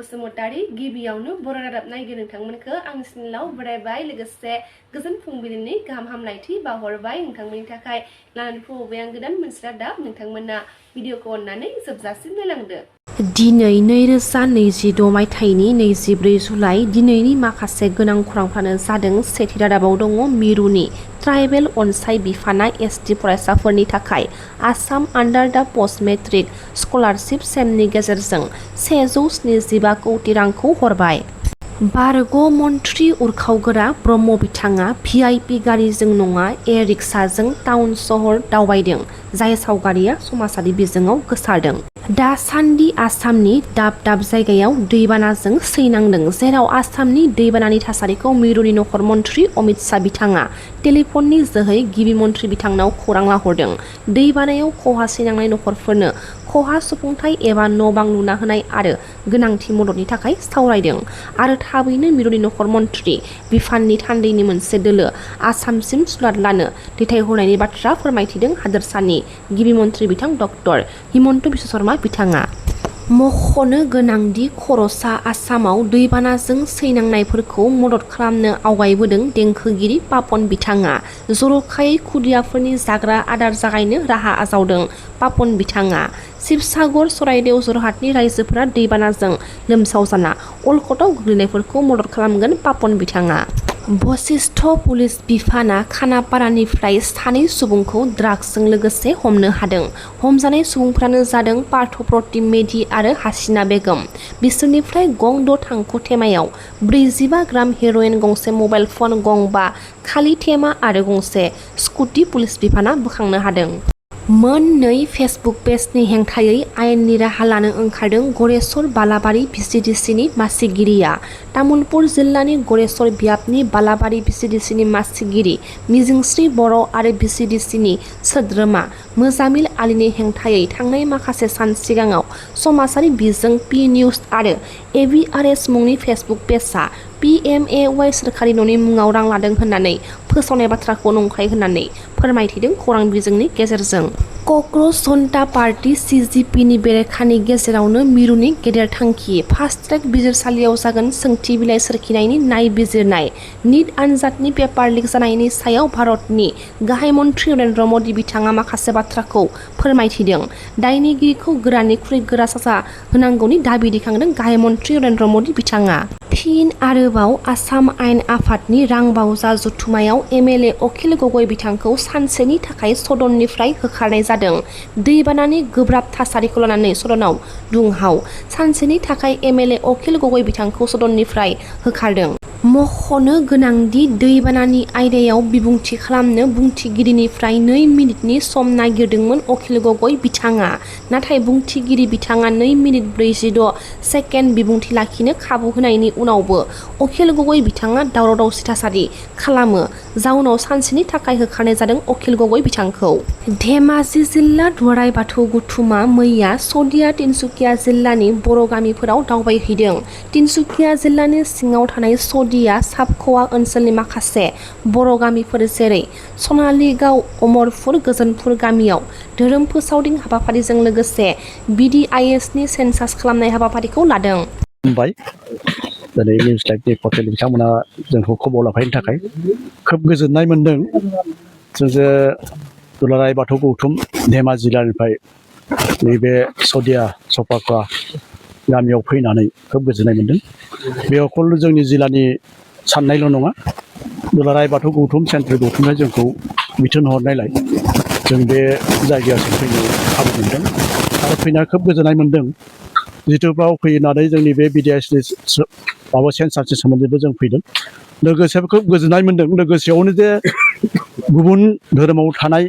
SmainaoBasumatari गिबियावनो बर' रादाब नायगिर नोंथांमोनखौ आंनि चेनेलाव बरायबाय लोगोसे गोजोन फुंबिलिनि गाहाम हामलायथि बावहरबाय नोंथांमोननि थाखाय लानानै फैबाय आं गोदान मोनसे रादाब नोंथांमोना भिडिअखौ अननानै जोबजासिम नायलांदो। दिनै 2026 मायथाइनि 24 जुलाइ दिनैनि माखासे गोनां खौरांफ्रानो जादों। सेथि रादाबाव दङ मिरुनि ट्राइबेल अनसाय बिफाना एसटि फरायसाफोरनि थाखाय आसाम आन्डार दा पस्ट मेट्रिक स्कलारशिप सेमनि गेजेरजों 175 कौटि रांखौ हरबाय। बारग' मन्थ्रि उरखावगोरा ब्रह्म बिथाङा भिआइपि गारिजों नङा रिक्साजों टाउन सहर दावबायदों। जाय सावगारिया समाजारि बिजोङाव गोसारदों। दासान्दि आसामनि दाब दाब जायगायाव दैबानाजों सैनांदों। जेराव आसामनि दैबानानि थासारिखौ मिरुनि नखर मन्थ्रि अमित शाह बिथाङा टेलिफननि जोहै गिबि मन्थ्रि बिथांनाव खौरां लाहरदों। दैबानायाव खहा सैनांनाय नखरफोरनो खहा सुफुंथाय एबा न' बां लुना होनाय आरो गोनांथि मददनि थाखाय सावरायदों आरो थाबैनो मिरुनि नखर मन्थ्रि बिफाननि थान्दैनि मोनसे दोलो आसामसिम सुलाद लानो दैथायहरनायनि बाथ्रा फोरमायथिदों हादोरसानि गिबि मन्थ्रि बिथां डक्टर हिमन्त बिश्व शर्मा बिथाङा। मख'नो गोनांदि खर'सा आसामाव दैबानाजों सैनांनायफोरखौ मदद खालामनो आवगायबोदों देंखोगिरि पापन बिथाङा। जर'खायै खुदियाफोरनि जाग्रा आदार जागायनो राहा आजावदों पापन बिथाङा। शिबसागर चराइदेव जरहाटनि रायजोफोरा दैबानाजों लोमसावजाना अलखदाव गोग्लैनायफोरखौ मदद खालामगोन पापन बिथाङा। बशिष्ठ पुलिस बिफाना खानापारानिफ्राय सानै सुबुंखौ ड्राग्सजों लोगोसे हमनो हादों। हमजानाय सुबुंफ्रानो जादों पार्थ प्रतिम मेधि आरो हासिना बेगम। बिसोरनिफ्राय गं 6 थांखु थेमायाव 45 ग्राम हेर'इन, गंसे मबाइल फन, गं 5 खालि थेमा आरो गंसे स्कुटि पुलिस बिफाना बोखांनो हादों। मोननै फेसबुक पेजनि हेंथायै आयेननि राहा लानो ओंखारदों गरेस्वर बालाबारि भिसिडिसिनि मासिगिरिया। तामुलपुर जिल्लानि गरेस्वर बियाबनि बालाबारि भिसिडिसिनि मासिगिरि मिजिंस्रि बर' आरो भिसिडिसिनि सोद्रोमा मोजामिल आलीनि हेंथायै थांनाय माखासे सान सिगाङाव समाजारि बिजों पि निउज आरो एभिआरएस मुंनि फेसबुक पेजआ PMAY सोरखारि न'नि मुङाव रां लादों होननानै फोसावनाय बाथ्राखौ नंखाय होननानै फोरमायथिदों खौरां बिजोंनि गेजेरजों। क'क्राझ जनता पार्टी CGPनि बेरेखानि गेजेरावनो मिरुनि गेदेर थांखि। फास्ट ट्रेक बिजिरसालियाव जागोन सोंथि बिलाइ सोरखिनायनि नायबिजिरनाय। निट आनजादनि पेपार लिक जानायनि सायाव भारतनि गाहाय मन्थ्रि नरेन्द्र मदि बिथाङा माखासे बाथ्राखौ फोरमायथिदों। दायनिगिरिखौ गोरानिख्रुइ गोरा साजा होनांगौनि दाबि दैखांदों गाहाय मन्थ्रि नरेन्द्र मदि बिथाङा। फिन आरोबाव आसाम आयेन आफादनि रांबावजा जथुमायाव MLA अखिल गगৈ बिथांखौ सानसेनि थाखाय सदननिफ्राय होखारनाय जादों। दैबानानि गोब्राब थासारिखौ लानानै सदनाव दुंहाव। सानसेनि थाखाय MLA अखिल गगৈ बिथांखौ सदननिफ्राय होखारदों। मख'नो गोनांदि दैबानानि आयदायाव बिबुंथि खालामनो बुंथिगिरिनिफ्राय 2 मिनिटनि सम नागिरदोंमोन अखिल गगৈ बिथाङा। नाथाय बुंथिगिरि बिथाङा 2 मिनिट 46 सेकेन्ड बिबुंथि लाखिनो खाबु होनायनि उनावबो अखिल गगৈ बिथाङा दावराव दावसि थासारि खालामो। जाउनाव सानसेनि थाखाय होखारनाय जादों अखिल गगৈ बिथांखौ। धेमाजि जिल्ला दुवाराय बाथौ गौथुमा मैया सदिया तिनसुकिया जिल्लानि बर' गामिफोराव दावबायहैदों। तिनसुकिया जिल्लानि सिङाव थानाय सदिया साबख'वा ओनसोलनि माखासे बर' गामिफोर जेरै सनालिगाव, अमरपुर, गोजोनपुर गामियाव धोरोम फोसावदिं हाबाफारिजों लोगोसे BDISनि सेन्सास खालामनाय हाबाफारिखौ लादों। दिनै निउस लाइभनि पर्टेल बिथांमोना जोंखौ खबर लाफायनो थाखाय खोब गोजोननाय मोन्दों। जोंजों दुलाराय बाथौ गौथुम धेमाजि जिल्लानिफ्राय नैबे सदिया सफाख'वा गामियाव फैनानै खोब गोजोननाय मोन्दों। बे अकल जोंनि जिल्लानि साननायल' नङा, दुलाराय बाथौ गौथुम सेन्ट्रेल गौथुमनिफ्राय जोंखौ बिथोन हरनायलाय जों बे जायगायाव फैनो खाबु मोन्दों आरो फैना खोब गोजोननाय मोन्दों। जितु बाव फैनानै जोंनि बे BDISनि माबा सेन्सासनि सोमोन्दैबो जों फैदों। लोगोसे खोब गोजोननाय मोन्दों। लोगोसेयावनो जे गुबुन धोरोमाव थानाय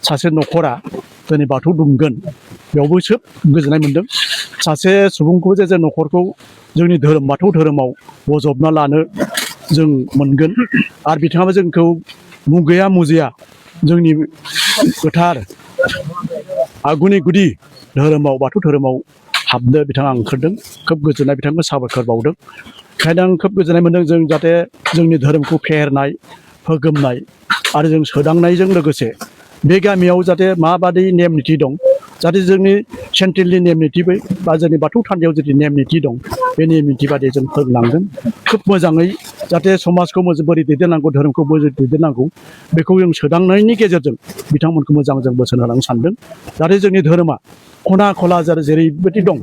सासे न'खरा दिनै बाथौ दुमगोन, बेयावबो खोब गोजोननाय मोन्दों। सासे सुबुंखौ जे न'खरखौ जोंनि धोरोम बाथौ धोरोमाव बजबना लानो जों मोनगोन आरो बिथाङाबो जोंखौ मुगैया मुजिया जोंनि गोथार आगुनि गुदि धोरोमाव बाथौ धोरोमाव हाबनो बिथाङा ओंखारदों। खोब गोजोननाय बिथांखौ साबायखर बावदों। ओंखायनो आं खोब गोजोननाय मोन्दों जों जाहाथे जोंनि धोरोमखौ फेहेरनाय, फोगोमनाय आरो जों सोदांनायजों लोगोसे बे गामियाव जाहाथे माबादि नेम निथि दं, जाहाथे जोंनि सेन्ट्रेलनि नेम निथि बा जोंनि बाथौ थानसालियाव जुदि नेम निथि दं बे नेमखान्थि बादियै जों फोरोंलांगोन खोब मोजाङै जाहाथे समाजखौ बोरै दैदेननांगौ धोरोमखौ बोरै दैदेननांगौ बेखौ जों सोदांनायनि गेजेरजों बिथांमोनखौ मोजां जों बोसोन होलांनो सानदों जाहाथे जोंनि धोरोमा खना खला जेरैबायदि दं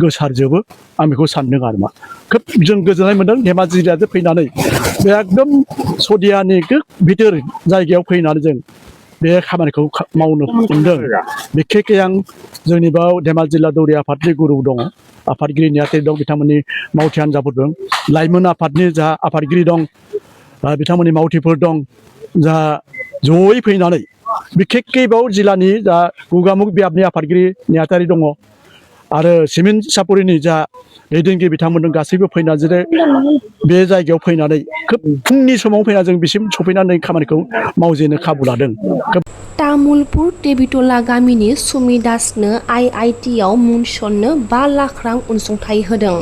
गोसारजोबो आं बेखौ सानदों आरो मा खोब जों गोजोननाय मोन्दों धेमाजि जिल्लायाव फैनानै बे एकदम सदियानि भिथोर जायगायाव फैनानै जों बे खामानिखौ मावनो मोनदों बिखेखै आं जोंनि बाव धेमाजि जिल्ला दौरि आफादनि गुरु दङ आफादगिरि नेहाथारि दं बिथांमोननि मावथि हान्जाफोर दं लाइमोन आफादनि जा आफादगिरि दं बिथांमोननि मावथिफोर दं जा जयै फैनानै बिखेखै बाव जिल्लानि जा गगामुग बियाबनि आफादगिरि नेहाथारि दङ आरो सिमेन्ट सापरिनि जा दैदेनगिरि बिथांमोनजों गासैबो फैनानै जेरै बे जायगायाव फैनानै खोब फुंनि समाव फैना जों बिसिम सफैनानै खामानिखौ मावजेननो खाबु लादों। तामुलपुर देबिटला गामिनि सुमि दासनो IIT-आव मुं थिसननो 5 लाख रां अनसुंथाइ होदों।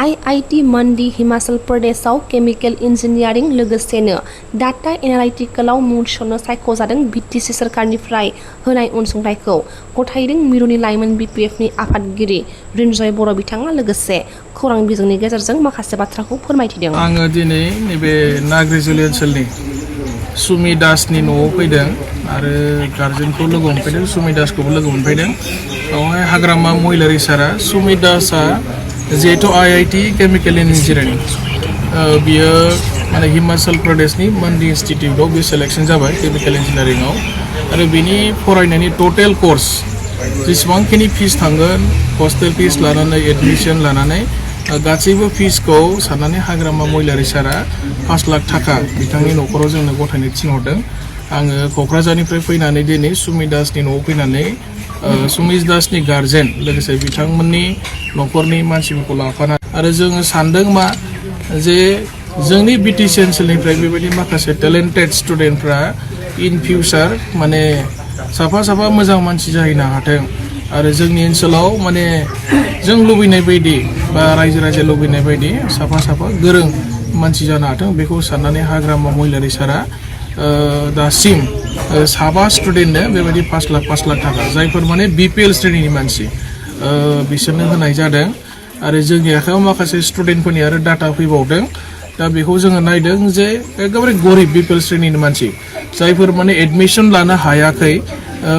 IIT मन्डी हिमाचल प्रदेशआव केमिकेल इन्जिनियारिं लोगोसेनो डाटा एनालाइटिकेलाव मुं थिसननो सायख'जादों। BTC सोरखारनिफ्राय होनाय अनसुंथाइखौ गथायदों मिरुनि लाइमोन BPF-नि आफादगिरि रिन्जय बर' बिथाङा लोगोसे खौरां बिजोंनि गेजेरजों माखासे बाथ्राखौ फोरमायथिदों। आङो दिनै नैबे नाग्रिजुलि ओनसोलनि सुमि दासनि न'आव फैदों आरो गार्जेनखौ लोगो मोनफैदों सुमि दासखौबो लोगो मोनफैदों बेवहाय हाग्रामा महिलारि सारा सुमि दासआ जिहेतु IIT केमिकेल इन्जिनियारिं बियो माने हिमाचल प्रदेशनि मन्डी इन्स्टिटिउटआव बे सेलेक्सन जाबाय केमिकेल इन्जिनियारिंआव आरो बिनि फरायनायनि टटेल कर्स जेसेबांखिनि फिस थांगोन हस्टेल फिस लानानै एडमिसन लानानै गासैबो फिसखौ साननानै हाग्रामा महिलारि सारा 5 लाख थाखा बिथांनि न'खराव जोंनो गथायनो थिनहरदों आङो क'क्राझारनिफ्राय फैनानै दिनै सुमि दासनि न'आव फैनानै सुमि दासनि गार्जेन लोगोसे बिथांमोननि न'खरनि मानसिफोरखौ लाफानानै आरो जोङो सानदों मा जे जोंनि BTC ओनसोलनिफ्राय बेबायदि माखासे टेलेन्टेड स्टुडेन्टफ्रा इन फिउचार माने साफा साफा मोजां मानसि जाहैनो हाथों आरो जोंनि ओनसोलाव माने जों लुबैनाय बायदि बा रायजो राजा लुबैनाय बायदि साफा साफा गोरों मानसि जानो हाथों बेखौ साननानै हाग्रामा महिलारि सारा दासिम साबा स्टुडेन्टनो बेबायदि 5 लाख थाखा जायफोर माने BPL श्रेणीनि मानसि बिसोरनो होनाय जादों आरो जोंनि आखायाव माखासे स्टुडेन्टफोरनि आरो डाटा फैबावदों दा बेखौ जोङो नायदों जे एकेबारे गरिब BPL श्रेणीनि मानसि जायफोर माने एडमिसन लानो हायाखै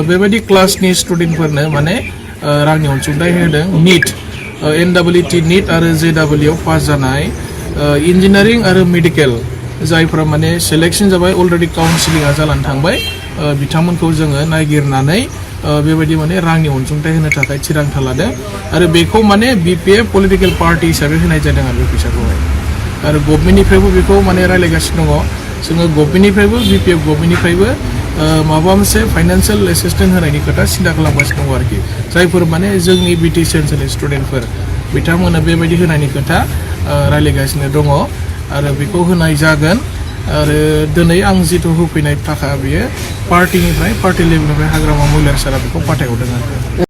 बेबायदि क्लासनि स्टुडेन्टफोरनो माने रांनि अनसुंथाइ होदों NEET NWT NEET आरो JEE आव पास जानाय इन्जिनियारिं आरो मेडिकेल जायफोरा माने सेलेक्सन जाबाय अलरेडि काउन्सिलिंआ जानानै थांबाय बिथांमोनखौ जोङो नागिरनानै बेबायदि माने रांनि अनसुंथाइ होनो थाखाय थिरांथा लादों आरो बेखौ माने BPF पलिटिकेल पार्टि हिसाबै होनाय जादों आरो बे फैसाखौहाय आरो गभर्नमेन्टनिफ्रायबो बेखौ माने रायज्लायगासिनो दङ जोङो गभर्नमेन्टनिफ्रायबो BPF गभर्नमेन्टनिफ्रायबो माबा मोनसे फाइनान्सियेल एसिस्टेन्ट होनायनि खोथा सिन्था खालामगासिनो दङ आरोखि जायफोर माने जोंनि BTC ओनसोलनि स्टुडेन्टफोर बिथांमोना बेबायदि होनायनि खोथा रायज्लायगासिनो दङ आरो बेखौ होनाय जागोन आरो दिनै आं जिथु होफैनाय थाखा बेयो पार्टि लेभेलनिफ्राय हाग्रामा महिलारि सारा बेखौ फाथायहरदों आरो